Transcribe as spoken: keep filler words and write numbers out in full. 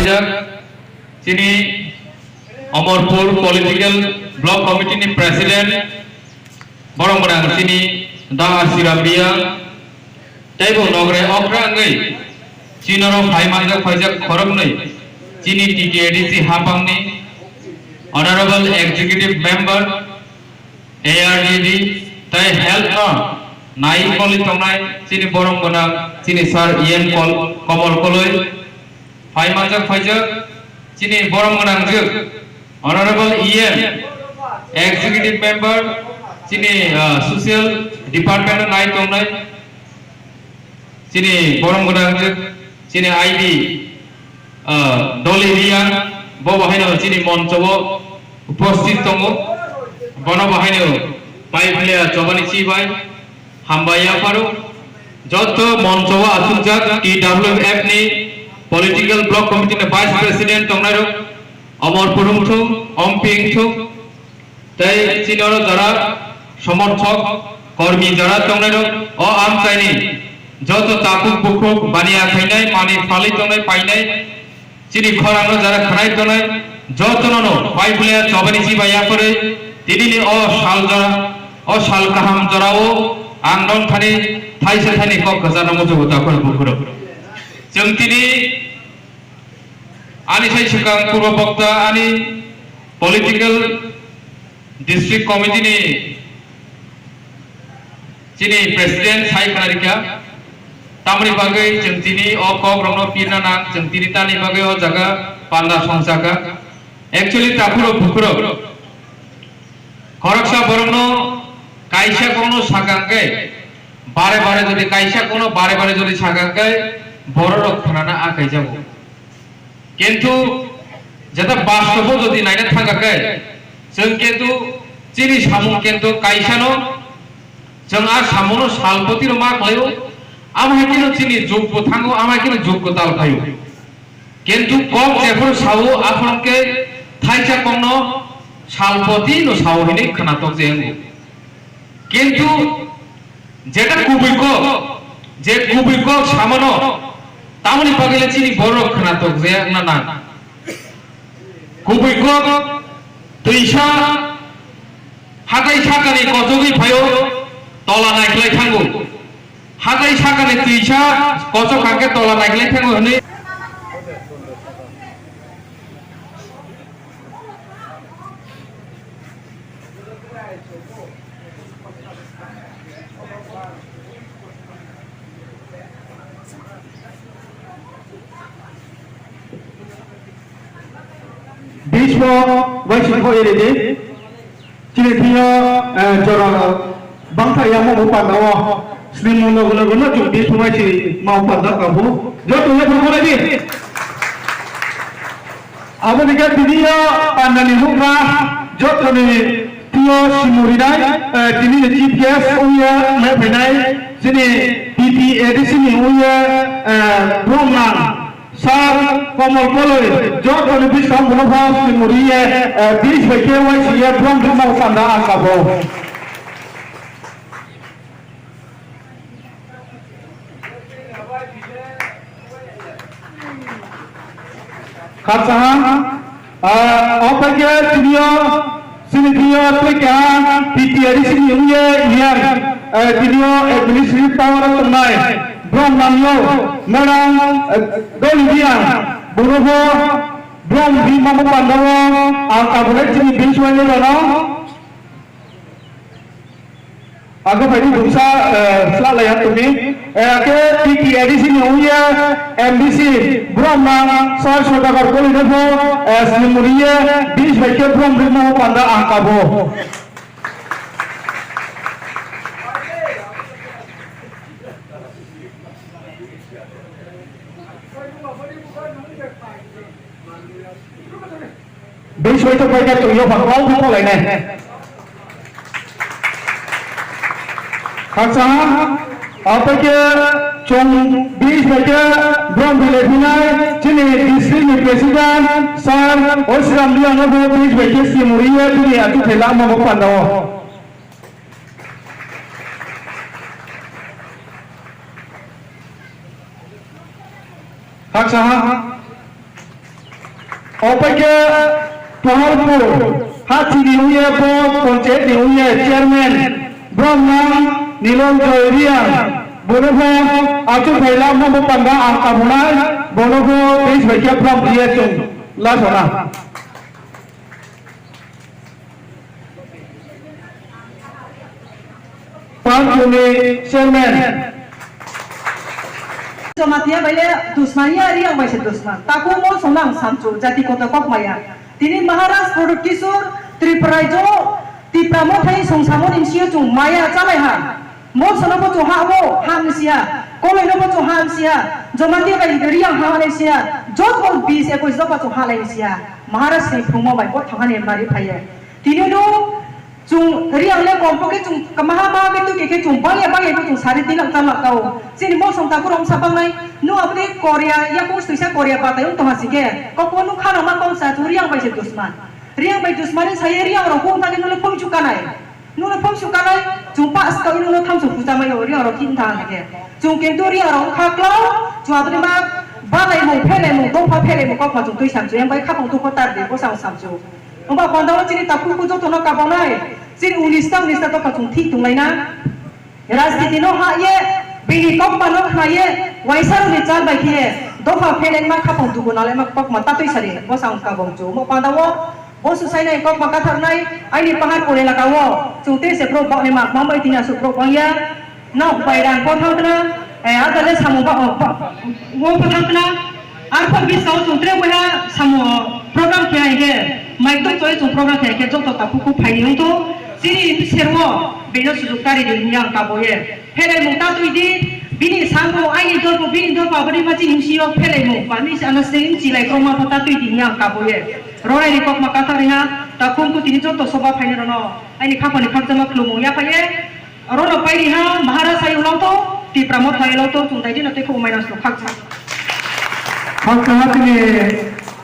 Jang, chini Amarpur Political Block Committee ni President, borom gwnang chini Da Asiram Reang, teibo nogre okra wngwi chini oro phai manjak phaijak khoroknwi chini T T A D C haphang ni Honorable Executive Member, A R D D, tei health no nai koli tongnai chini borom gwnang chini Sir E N Kol-, Komol Koloi, phai manjak phaijak chini borom gwnang jwk Honorable E M, Executive Member, chini, ah, Social Department no nai tongnai chini borom gwnang jwk chini I B, ah, Doli Reang, bo bo haino chini moncho o uposthit tongo. Bono bo haino Paiphlaiya Chobani Chibai hambai yapharo. Joto moncho o achukjak T W F ni Political Block Committee ni Vice President tongnai rok, Amarpur wngthung, Ompi wngthung, tei chini oro jara somorthok, kormi jara tongnai rok, o amchaini joto takhuk bukhuk baniya khainai, mani phalwi tongnai painai, chini khorang no jara khnai tongnai, joto no no Paiphlaiya Chobani Chibai yapharo, tini ni o sal jora, o sal kaham jora o ang nong thani thaisa thaini kok kwchar no muchungo takhuk bukhuk rok. Chwng tini ani sai swkang purbo bokta ani political district committee ni chini president sai khna rikha. Tamoni bagwi chwng tini o kok rok no pirna nang, chwng tini tani bagwi o jaga panda songchakha. Actually, takhuk rok bukhuk rok, khoroksa borok no kaisa kok no sakang khe, bare bare jodi kaisa kok no bare bare jodi sakang khe, borok rok khnana akai jago. Kintu jeta bastobo jodi naina thangkha khe, chwng kintu chini samung kintu kaisa no, chwng a samung no salpoti rw ma khlai o, amo hai kheno chini jug bo thango, amo hai kheno jug kwtal phai o. Kintu kok jephuru sao, aphuru khe thaisa kok no salpoti no sao hwnwi khnatok je wngo. Kintu jeta kubui kok, je kubui kok samano, tamoni bagwi le chini borok khnatok je wngna nang. Kubui kok twisa hathai sakani kochogwi phaio, tola naikhlai thango. Hathai sakani twisa kochok kha khe tola naikhlai thango hwnwi. Bhismo waising kho iri di. Chini thing yo, eh, jora bangtha yamo bo panda wo. Snimung logo logo no chung bhismo waising ma panda kabo. Joto le bhorkho lai di. Abo ni khe tini yo panda ni hukra joto ni thing yo simuri nai, eh, tini ni chief guest ong ye mai phainai, chini T T A D C ni ong ye, eh, bromnang Sir Komol Koloi, joto ni buskang bono pho simuri ye, eh, bis bai khe waising ye brom rima panda ang kabo. Khakchangha, ah, opai khe tini yo, chini thing yo tui keha T T A D C ni ong ye yang, eh, tini yo administrative power o tongnai, bromnang yo, Madam, eh, Doli Reang, bono pho, brom rima panda wo, ang kabo nai chini bis bai le rano. Abo phai di bungsa, eh, slalai ya tongni. Eh, akhe T T A D C ni ong ye M D C bromnang Sir Sodagar Koloi no pho, eh, simuri ye bis bai khe brom rima panda ang kabo. Bis bai to pai khe tong yo pha kau pho lai nai. Khakchangha, apai khe chung bis bai khe brom rilai phinai, chini district ni president, Sir Osiram Reang no pho bis bai khe simuri ye, chini atu phailamo bo panda wo. Khakchangha. Opai khe Pahalpur hati ni ong ye bo panchayat ni ong ye chairman Bromnang Nilonjoy Reang, bung no pho achouhphai lamo bo panda ang kabo nai, bung no pho tei bai khe phrang ye chung la sa na. Pahalpur ni chairman. Jamatia bai le dusman ya, Reang bai se dusman. Takhu mo song nang samchu, jati koto kok maya. Tini Maharaj Pradyot Kishore, Tripura raijo, Tipra Motha ni song samo ni bsing yo chung maya chálai ha. Motso no pho chung ha wo, ha ni si ha. Koloi no pho chung ha ni si ha. Jamatia bai Reang ha ni si ha. Joto bis ekoi dopha chung ha lai ni si ha. Maharaj ni phrungmo bai bo thangha ni mari phai ye. Tini no chung Reang le kom pho khe chung kamaha ma khe tuke khe chung bang ya bang ya khe chung sari tin lakh char lakh ka ou. Chini mosong takhu rao bsa bang nai. Nung abo ni Korea, yakoung stoisa Korea batai ong tong ha sing khe. Kok wo nung kha rao ma kong sa chung Reang bai se dusman. Reang bai dusman ni sa ye Reang rao kong tang khe nung le phone chu ka nai. Nung no phone su ka nai, chung pass kau nung no thamso phucha mai yo, Reang rao khin tha ha khe. Chung kintu Reang rao kha klau, chung abo ni ma balaimung, phelaimung, dopha phelaimung, kaukma chung tui samchu, yang bai khaphang tu pho tar de, bo sang samchu. Ongba panda wo chini takhu khu joto no kabo nai, chini unis ta unis ta dopha chung thik tonglai na. Rajniti no ha ye, bini kaukma no khna ye, uaingsa rao ni chal bai khe ye, dopha phelaima khaphang dugu nalaima kaukma ta tui sa de, bo sang kabo chu. Ongba panda wo, Bo susainai kaukma katharnai, aini Paharpur elaka wo, chung te se brouh bang ni ma, kma bai tini asuh brouh bang ya, nrao bai rang pho thanng khna, eh, ada le samung ba, ba, wo pho thanng khna, arphuh buskang wo chung tre waiha samung program khe hai khe, mai tong toi chung program khe hai khe joto takhu khu phai ni ong tong, chini ser wo, bini sujuk tari di hing ye ang kabo ye. Phelaimung ta tui di, bini samung, aini dorbo, bini dorbo, abo ni ma chini bsing yo phelaimung, ba mi se ano se chilai kroma pho ta tui di hing ye ang kabo ye. Ronai ni kaukma kathar ri ha, takhu khu tini joto soba phainai rao no, aini khaphang ni khakchangma khlumung yaphai ye. Aro no pai ri ha, Maharaj ayu lau to, Tipra Motha ayu lau to, chung dai di no tei kho mai no slo khakchang. Khakchang ha tini